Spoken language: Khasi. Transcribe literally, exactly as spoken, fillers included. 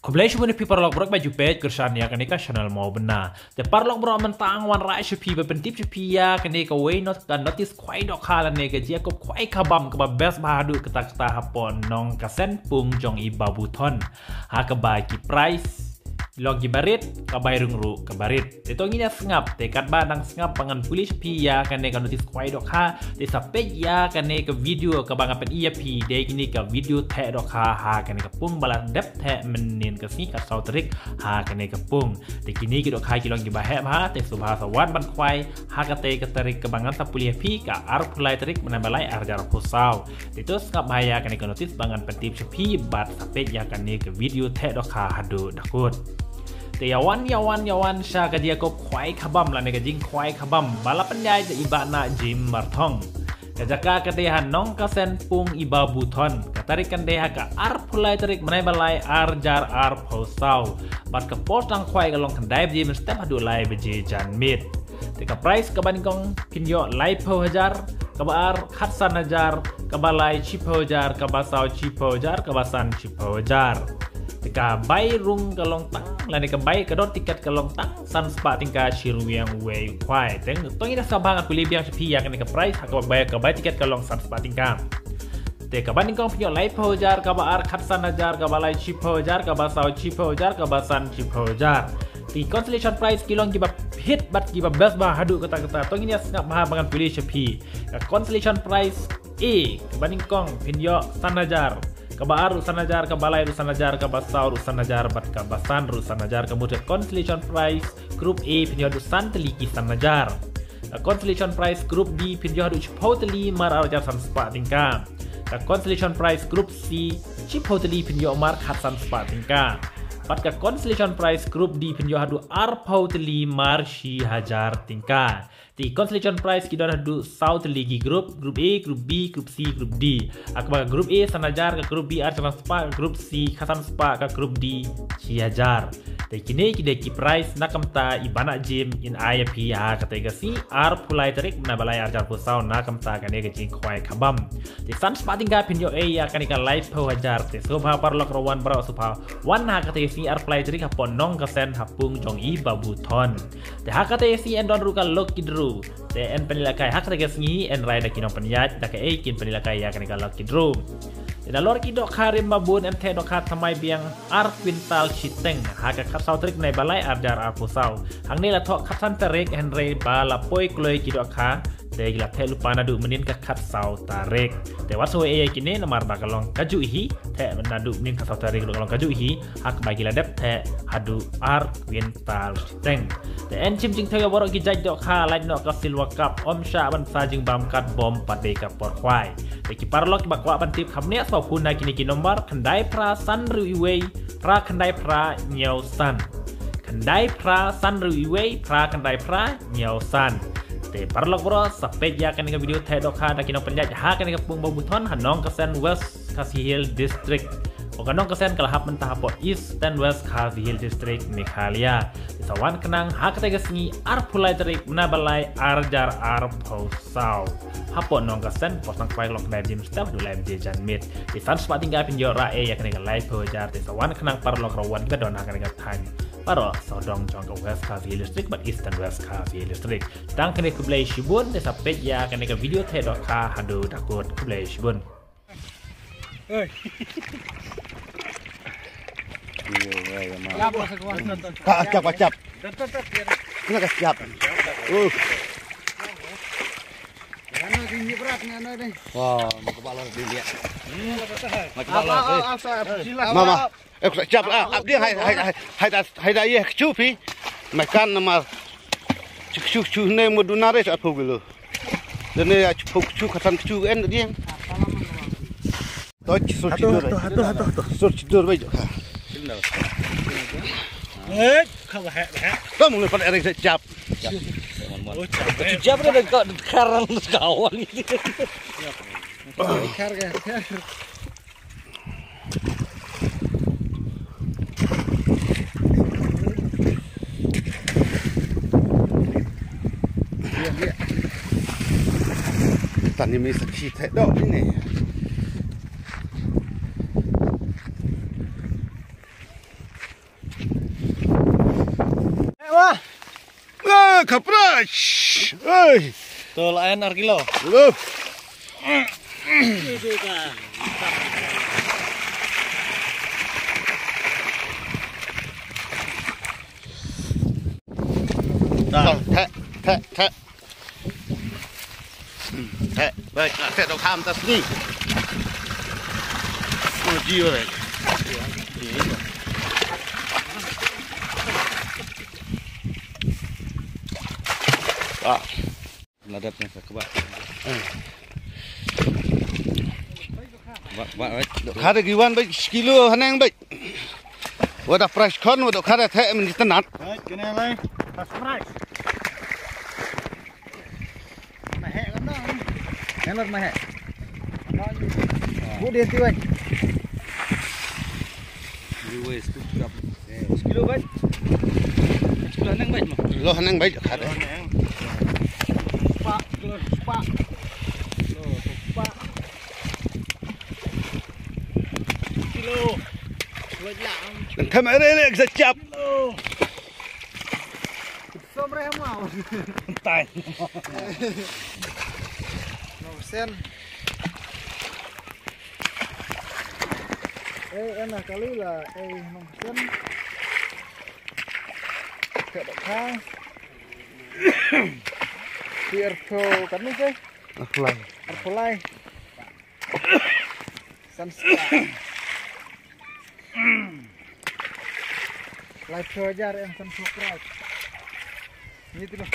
Khublei shibun ïa phi paralok baroh ba ju peit kyrshan ïa kane ka channel Mawbynna. Te paralok baroh, mynta nga wan rah sha phi ban pyntip sha phi ïa kane kawei not-, ka notis khwai dohkha lane ka jingïakob khwai khabam kaba best bha haduh katta katta hapoh Nongkasen pung jong i Babu Thon. Ha kaba ki price long kiba rit, ka bai rung ruh kaba rit. Te to ngin ïa sngap, te katba dang sngap ba ngan pule sha phi ïa kane ka notis khwai dohkha, te sa peit ïa kane ka video kaba nga pyni ïa phi, dei kine ka video theh dohkha ha kane ka pung ba la dep theh mynnin ka sngi khatsaw tarik ha kane ka pung. Te kine ki dohkha ki long kiba heh bha, te sngewbha sa wan ban khwai ha katei ka tarik kaba ngan sa pule ïa phi, ka arphew lai tarik bnai ba lai arhajar arphew saw. Te to sngap bha ïa kane ka notis ba ngan pyntip sha phi bad sa peit ïa kane ka video theh dohkha haduh da kut. Te ïa wan, ïa wan, ïa wan sha ka jingïakob khwai khabam lane ka jingkhwai khabam ba la pynïaid da i Bah Nah Jim Marthong. Ka jaka ka dei ha Nongkasen pung i Babu Thon. Ka tarik kan dei ha ka arphew lai tarik bnai ba lai arhajar arphew saw. Bad ka por tang khwai ka long khyndai baje mynstep haduh lai baje janmiet. Te ka price kaba nyngkong phin ïoh laiphew hajar, kaba ar khatsan hajar, kaba lai shiphew hajar, kaba saw shiphew hajar, kaba san shiphew hajar. Te ka bai rung ka long tang, lane ka bai ka dor tiket ka long tang san spah tyngka shi ryngwiang wei khwai. Te to ngin ïa sngap bha, ngan pule biang sha phi ïa kane ka price ha kaba bai, ka bai tiket ka long san spah tyngka. Te kaba nyngkong phin ïoh laiphew hajar, kaba ar khatsan hajar, kaba lai shiphew hajar, kaba saw shiphew hajar, kaba san shiphew hajar. Te consolation prize ki long kiba hit bad kiba best bha haduh katta katta. To ngin ïa sngap bha ba ngan pule sha phi. Ka consolation prize A, kaba nyngkong phin ïoh san hajar, kaba ar ruh san hajar, kaba lai ruh san hajar, kaba saw ruh san hajar bad kaba san ruh san hajar. Ka mut ka consolation prize group A phin ïoh haduh san tylli ki san hajar. Ka consolation prize group B phin ïoh haduh shiphew tylli mar arhajar san spah tyngka. Ka consolation prize group C shiphew tylli phin ïoh mar khatsan spah tyngka. Bad ka consolation prize group D phin ïoh haduh arphew tylli mar shi hajar tyngka. Te consolation prize ki don haduh saw tylli ki group, group A, group B, group C, group D. Ha kaba ka group A san hajar, ka group B arhajar san spah, ka group C khatsan spah, ka group D shi hajar. Te kine ki dei ki prize na ka bynta i Bah Nah Jim in ai ïa phi ha katei ka sngi arphew lai tarik bnai ba lai arhajar arphew saw na ka bynta kane ka jingkhwai khabam. Te san spah tyngka phin ïoh ei ïa kane ka laiphew hajar. Te sngewbha paralok ruh wan baroh, sngewbha wan ha katei ka sngi arphew lai tarik hapoh Nongkasen ha pung jong i Babu Thon. Te ha katei ka sngi yn don ruh ka lucky draw. Te yn pynïalehkai ha katei ka sngi, yn rai da ki nongpynïaid da kaei kin pynïalehkai ïa kane ka lucky draw. Te nalor ki dohkha rim ba bun yn theh dohkha thymmai biang ar kwintal shiteng ha ka khatsaw tarik bnai ba lai arhajar arphew saw. Hangne la thoh khatsan tarik, hynrei ba la poi kloi ki dohkha, te ki la theh lypa naduh mynnin ka khatsaw tarik. Te wat sngew ei ïa kine namar ba ka long kajuh hi, theh naduh mynnin khatsaw tarik ruh ka long kajuh hi, ha kaba ki la dep theh haduh ar kwintal shiteng. Te yn shim jingthew ïa baroh ki jait dohkha, lait noh ka Silver Cup, ym shah ban sa jingbam katba ym pat dei ka por khwai. Te ki paralok kiba kwah ban tip, khamne sngewbha phone na kine ki nombar: khyndai phra san hynriew wei phra khyndai phra hynñiew san. Khyndai phra san hynriew wei phra khyndai phra hynñiew san. Te paralok baroh, sa peit ïa kane ka video theh dohkha da ki nongpynïaid ha kane ka pung Babu Thon ha Nongkasen, West Khasi Hills District. Ka Nongkasen ka la hap mynta hapoh Eastern West Khasi Hills District, Meghalaya. Te sa wan khnang ha katei ka sngi arphew lai tarik bnai ba lai arhajar arphew saw. Hapoh Nongkasen, por tang khwai ka long khyndai baje mynstep haduh lai baje janmiet. Te san spah tyngka phin ïoh rah ei ïa kane ka laiphew hajar. Te sa wan khnang paralok ruh wan kiba don ha kane ka thaiñ baroh sawdong jong ka West Khasi Hills District bad Eastern West Khasi Hills District. Tang kane, khublei shibun, te sa peit ïa kane ka video theh dohkha haduh da kut. Khublei shibun. Oi. Ka, ka, ka, ka. Kena ka siap. Uh. Ano, di ni berat ni, ano ni? Wah, maka balor di dia. Maka balor. Mama. Eh, ku sa chap lah. Abdi hai, hai, hai, hai da, hai da, ye, kchu phi. Makan nama. Chu, chu, chu, ne mo dunare sa phu gelo. Dene ya chu, chu, katan chu en dia. Toch, sur chidur. Atuh, atuh, atuh, atuh. Sur chidur bai jo. Eh, kau bahek, bahek. Kamu lepas erek sa chap. Chap. Chap ni dekat karan kawan ni. Kar, kar, kar. Tani mi sakhi thai dok ni ne. Kapra. Shh. Oi. To la en ar kilo. Lo. Ta. Te, te, te. Te, bai, te do kam ta sni. Mo ji bai. Ah. Ladap na sa kebak. Ba, ba, ba. Dok hada giwan ba kilo haneng ba. Wada fresh kon, wada hada te men tenat. Hai, kena lai. Pas fresh. Mahek kan dong. Enak mahek. Bu dia tiwan. Dua setengah. Sekilo, bait. Sekilo nang, bait, mo. Lo nang, bait, khat, eh. Pak, kilo, pak. Kilo, pak. Kilo. Bait lang. Tham ere le, sa chap. Kilo. Som re mau. Tai. Nong sen. Eh, ena kali la, eh, nong sen. Ka da ka. Ti arphew kan ni ke? Arphew lai. Arphew lai. San spa. Laiphew hajar em san spa. Ni ti noh.